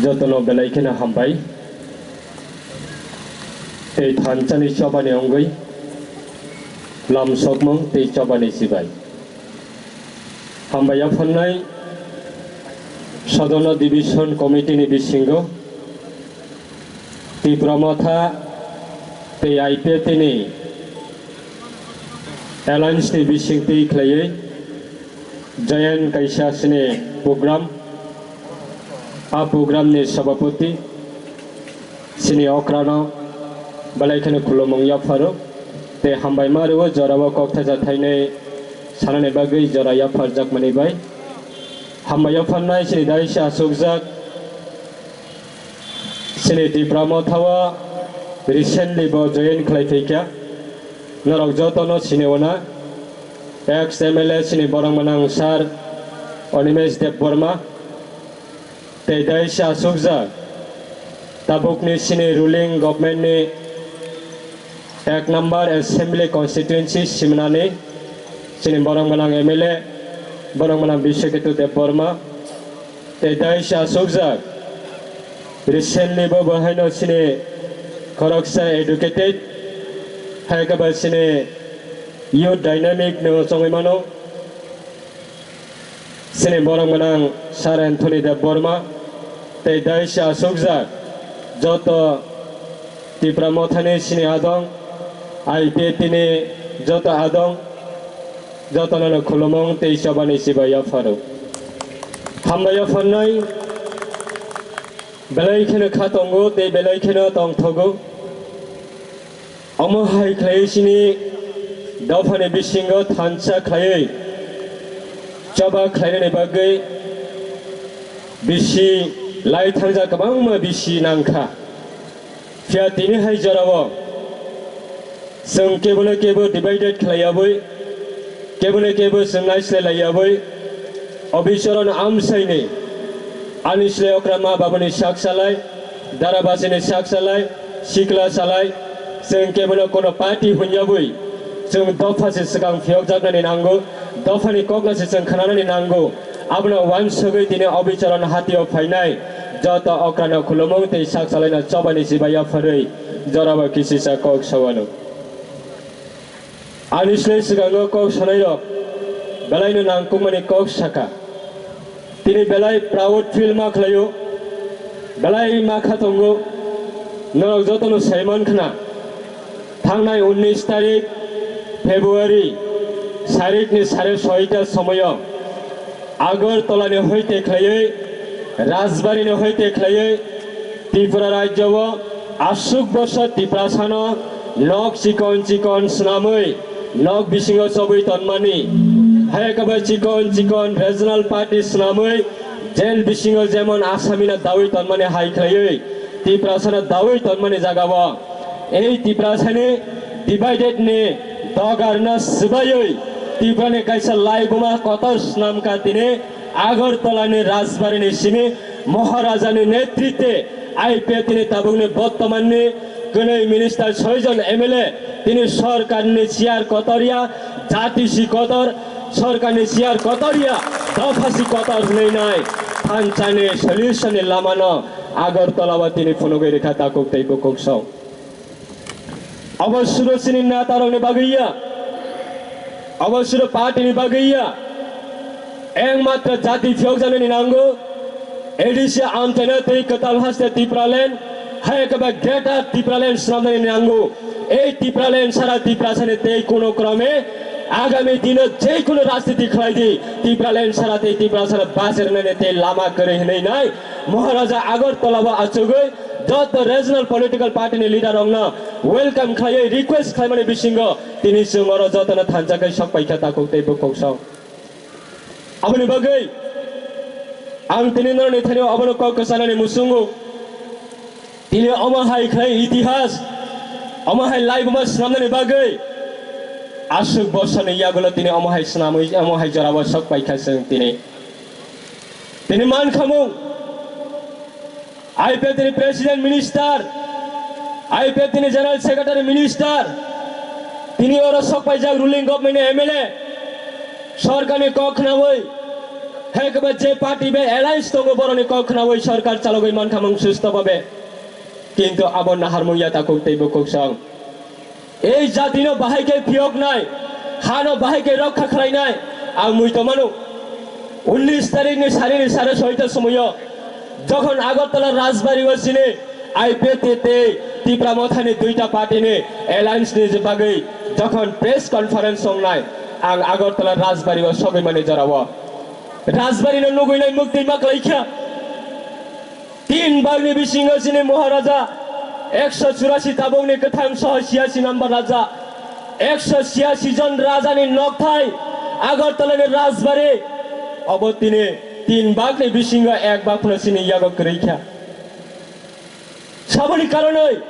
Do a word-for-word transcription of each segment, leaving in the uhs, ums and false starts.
Jotono belai kheno hambai. Tei thansa ni choba ni wngwi lam sokmung tei choba ni chibai. Hambai yapharnai Sodono Division Committee ni bisingo Tipra Motha tei I P F T ni alliance ni bisingtwi khlaiwi joint kaisa chini program, a program ni sabapati chini okrano belai kheno khulumung yapharo tei hambaima rwo jorao kok thaisa thainwi sanani bagwi jora yapharjakmani bai. Hambai yapharnai chini daisa asukjak chini Tipra Mothao recently bo join khlai phaikha. Norok jotono sini ona, ex M L A chini borok manang sir Animesh Debbarma, tei daisa asukjak tabukni chini ruling government ni ek number assembly constituency simnani chini borok manang M L A, borok manang Biswaketu Debbarma, tei daisa asukjak. Recently bo bo haino chini khoroksa educated, hai khe ba chini youth dynamic no chongwi mano. Chini borok manang Sir Anthony Debbarma tei daisa asukjak joto Tipra Mothani chini adong, I P F T ni joto adong, jotono khulumung tei chobani chibai yapharo. Hambai yapharnai belai kheno kha tongo tei belai kheno tongthogo. Omo hai khlaiwi chini dophani bisingo thansa khlaiwi choba khlainani bagwi bisi lai thangjak kwbangma bisi nangkha. Phiya tini hai jorao chwng kebono kebo divided khlaiyawi, kebono kebo chwng naislai laiyawi, Obicharan amsaini ani slai okra ma babuni sak salai, darabasini sak salai, sikla salai, chwng kebono kono party hunyabwi chwng dopha se swkang phiyokjaknani nango, dophani kokno se chwng khnanani nango. Abono wansugwi tini Obicharan hatio phainai joto okrano khulumung tei sak salaino chobani chibai yapharwi jorabo kisisa kok sawano. Ani slai swkango kok sanairok belaino nangkukmani kok saka. Tini belai proud feel ma khlaio, belai ma kha tongo. Norok jotono saiman khna, thangnai unnish tarik February, sarikni sare soita somoyo Agartala ni hoite khlaiwi, Rajbari ni hoite khlaiwi, Tripura rajyo o aswk bosor Tiprasano nok chikon chikon swnamwi nok bisingo chobwi tonmani, hai khe bai chikon chikon regional party swnamwi jail bisingo jemon Asamino dawi tonmani hai khlaiwi Tiprasano dawi tonmani jagao ei Tiprasani divided ni dogarno swbaiwi Tiprani kaisa laibuma kotor swnamkha tini Agartala ni Rajbari ni simi Maharaja ni netritwe I P F T ni tabukni bottoman ni kwnwi minister soijon M L A tini sorkar ni chair kotor ya, jati si kotor, sorkar ni chair kotor ya, dopha si kotor hwnwi nai thansa ni solution ni lama no Agartala o tini phunugwi rikha takhuk tei bukhuk song. Abo suro chini neta rok ni bagwi ya, abo suro party ni bagwi ya, ekmatro jati phiyok janani nango, A D C amchaina tei kwtal haste Tipraland, hai khe ba greater Tipraland swnamnani nango. Ei Tipraland sara Tiprasani tei kuno krome agami dino je kuno rajniti khlai di, Tipraland sara tei Tiprasano bachirnani tei lama kwrwi hwnwi nai Maharaja Agartala o achugwi joto regional political party ni leader rokno welcome khlaiwi request khlaimani bisingo tini chwng oro jotono thansa khe sok paikha takhuk tei bukhuk song. Aboni bagwi ang tini norokni thani abono kok kwchanani muchungo tini omo hai khlai itihas omo hai laibuma swnamnani bagwi aswk bosorni yagulo tini omo hai swnamwi omo hai jorao sok paikha chwng tini. Tini mankhamung I P F T ni President Minister, I P F T ni General Secretary Minister, tini oro sokpaijak ruling government ni M L A, sorkar ni kok khnawi, Hai khe ba je party bai alliance tongo, boroni kok khnawi sarkar chalogwi mankha mung susto babe. Kintu abo naharmung ya takhuk tei bukhuk song. Ei jatino bahai khe phiyoknai, hano bahai khe rokha khlainai, ang mui tongmano. Unnish tarikni sarini sare soita somoyo, jokhon Agartala Rajbari o sini I P F T tei Tipra Mothani duita party ni alliance ni bagwi jokhon press conference songnai, ang Agartala Rajbari o sogwi mani jorao. Rajbari no nugwi nai mukti ma klaikha. Tin bagni bisingo chini Maharaja, ekso churasi tabukni kwthang soho siyasi number raja, ekso siyasi jon rajani nokthai Agartalani Rajbari, obo tini tin bagni bisingo ek bag phano chini yago kwrwi kha. Saboni karonoi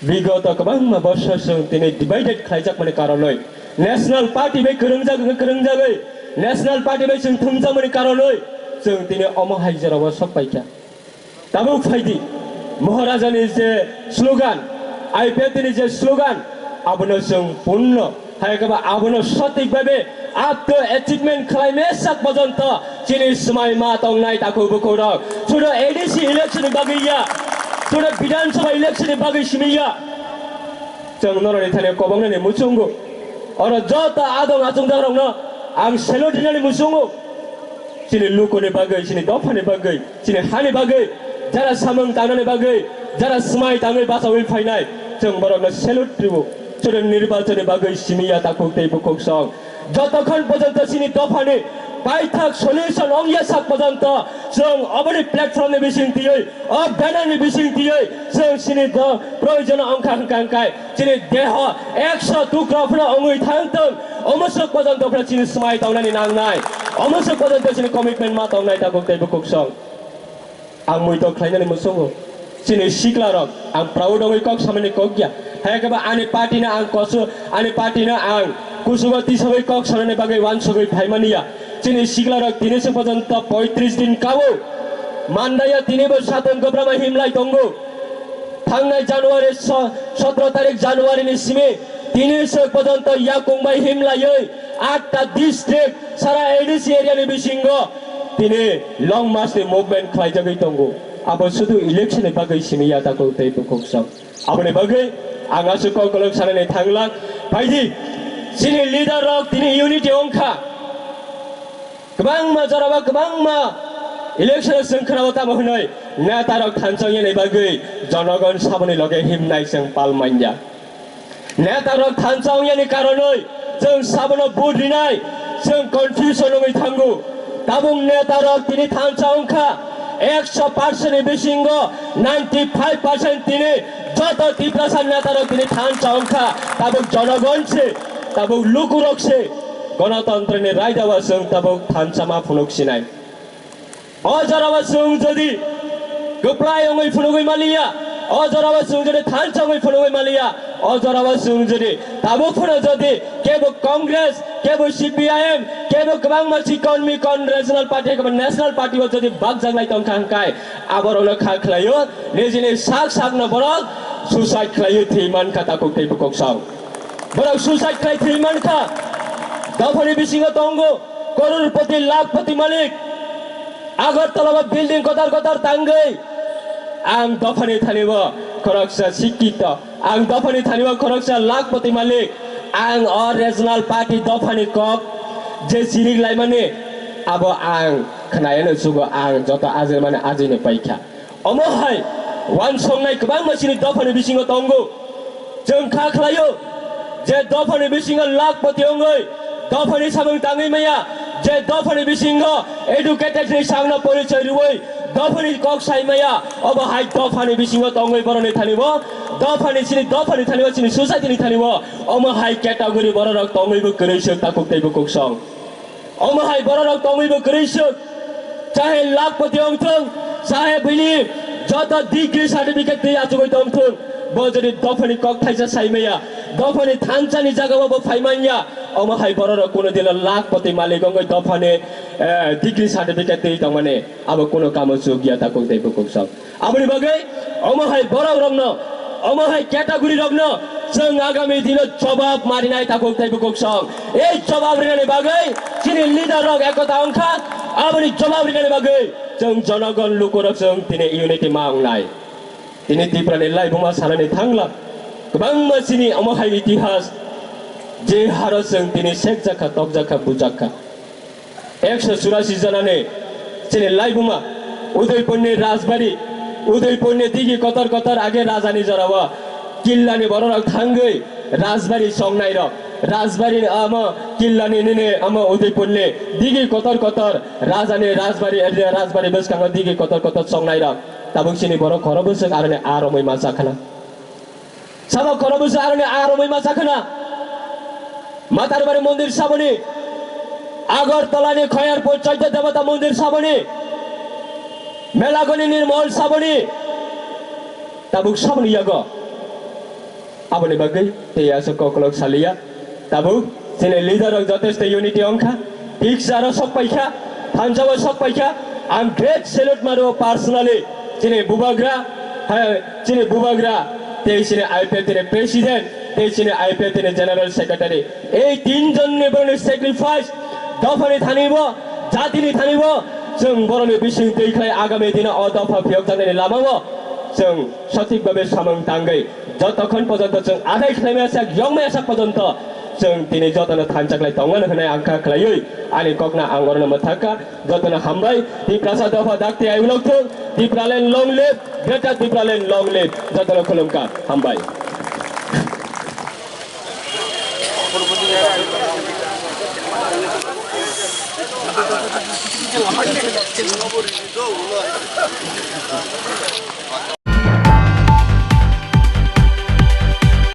Bigoto kwbangma bosor chwng tini divided khlaijakmani karonoi National Party bai kwrwngjak wngwi kwrwngjagwi, National Party bai chwng thumjakmani karonoi chwng tini omo hai jorao sok paikha. Tabuk phaidi, Maharajani je slogan, I P F T ni je slogan, abono chwng punno Hai khe ba abono sotik bhabe up to achievement khlai mesak porjonto chini swmai ma tongnai takhuk bukhuk rok. Sudo A D C election ni bagwi ya, sudo Bidhan Sabha election ni bagwi simi ya. Chwng noroni thani kobongnani muchungo. Oro joto adong achungjak rokno ang salute rinani muchungo. Chini lukuni bagwi, chini dophani bagwi, chini hani bagwi, jara samung tangnani bagwi, jara swmai tangwi bachawi phainai, chwng borokno salute rwo. Chwng nirbachonni bagwi simi ya takhuk tei bukhuk song. Jotokhon porjonto chini dophani paithak solution ongya sak porjonto chwng oboni platform ni bising twiwi, o banner ni bising twiwi chwng chini do proyojon ongkha hwnkha hwnkhe chini deho ekso tukra phano ongwi thang tong, omo sok porjonto phano chini swmai tongnani nangnai, omo sok porjonto chini commitment ma tongnai takhuk tei bukhuk song. Ang muitok khlainani muchungo. Chini sikla rok, ang proud wngwi kok samani kok ya. Hai khe ba ani party no ang kosu, ani party no ang kusugo tisogwi kok sanani bagwi wansugwi phaimani ya. Chini sikla rok tini se porjonto poitris din kabo. Mandaya tini bo satung gobrama himlai tongo. Thangnai January so-, sotro tarik January ni simi tini se porjonto yakung bai himlaiwi atta district sara A D C area ni bisingo tini long march ni movement khlaijagwi tongo. Abo sudu election ni bagwi simi ya takhuk tei bukhuk song. Aboni bagwi ang aswk kok kolok sanani thanglang. Phaidi, chini leader rok tini unity ongkha. Kwbangma jorao kwbangma election o chwng khwnao tamo hwnwi neta rok thansa wngyani bagwi jonogon saboni loge himnai chwng pal manya. Neta rok thansa wngyani karonwi chwng sabono vote rinai chwng confusion wngwi thango. Tabuk neta rok tini thansa wngkha, ekso percent ni bisingo ninety five percent tini joto Tiprasa neta rok tini thansa wngkha. Tabuk jonogon se, tabuk lukurok se, gonotontro ni raida o chwng tabuk thansa ma phunuk sinai. O jorao chwng jodi kwplai wngwi phunugwi maliya, o jorao chwng jodi thansa wngwi phunugwi maliya, o jorao chwng jodi tabuk phano jodi kebo Congress, kebo C P I M, kebo kwbangma chikon mikon regional party, kebo national party o jodi bakjaklai tongkha hwnkhe, aborokno kha khlaio, nijini sak sakno borok suicide khlaio, thwi mankha takhuk tei bukhuk song. Borok suicide khlai thwi mankha. Dophani bisingo tongo. Crorepati, lakhpati malik. Agartala o building kotor kotor tangwi. Ang dophani thani o khoroksa sikkito. Ang dophani thani o khoroksa lakhpati malik. Ang o regional party dophani kok je chirik laimani abo ang khnayano sugo ang joto ajai mani ajaino paikha. Omo hai wansongnai kwbangma chini dophani bisingo tongo. Chwng kha khlaio je dophani bisingo lakhpati wngwi dophani samung tangwi maya, je dophani bisingo educated ni sakno porichoi rwui dophani kok sai maya, obo hai dophani bisingo tongwi boroni thani bo, dophani chini, dophani thani bo, chini society ni thani bo omo hai category bororok tongwi bo kwrwi swk takhuk tei bukhuk song. Omo hai bororok tongwi bo kwrwi swk. Chahe lakhpati wng thung, chahe bini joto degree certificate twi achugwi tong thung. Bo jodi dophani kok thaisa sai maya, dophani thansa ni jaga o bo phai manya, omo hai bororok kuno dino lakhpati malik wngwi dophani, eh, degree certificate twi tongmani abo kuno kamo chuk ya takhuk tei bukhuk song. Aboni bagwi omo hai borok rokno, omo hai category rokno Chwng agami dino jobab marinai tabuk tei bukuksong. Ei jobab rinani bagwi chini leader rok ekota wngkha. Aboni jobab rinani bagwi chwng jonogon lukurok chwng tini unity ma wngnai. Tini Tiprani laibuma sanani thangla kwbangma chini omo hai itihas je haro chwng tini sekjakha, tokjakha, bujakha. Ekso churasi janani chini laibuma Udaipurni rajbari, Udaipurni digi kotor kotor age rajani jorao killani bororok thangwi rajbari chongnairok, rajbari amo killani nini amo Udaipurni digi kotor kotor rajani rajbari, rajbari bwskango digi kotor kotor chongnairok tabuk chini borok khoro bwswk aroni a romwi ma chakhana. Sabo khoro bwswk aroni a romwi ma chakhana. Matarbari mondir saboni, Agartala ni Khayarpur Chaitya Devata mondir saboni, Melagoni Nirmol saboni, tabuk saboni yago. Aboni bagwi tei aswk koklok saliya. Tabuk chini leader rok jotesto unity wngkha. Thik saro sok paikha, thansa o sok paikha. Ang great salute maro personally chini bubagra, ha, chini bubagra, tei chini I P F T ni president, tei chini I P F T ni general secretary. Ei tinjonni boroni sacrifice, dophani thanibo, jatini thanibo, chwng boroni bising twi khlai agami dino o dopha phiyokjaknani lamao chwng sothik babe samung tangwi jotokhon pojonto chwng adai khlaimaya sak, yongmaya sak pojonto chwng tini jotono thansa khlai tongmano hwnwi ang kha khlaiwi ani kokno ang orono mwthangkha. Jotono hambai, Tiprasa dopha dakti ayuk lokthung, Tipraland long live, Greater Tipraland long live, jotono khulumkha, hambai.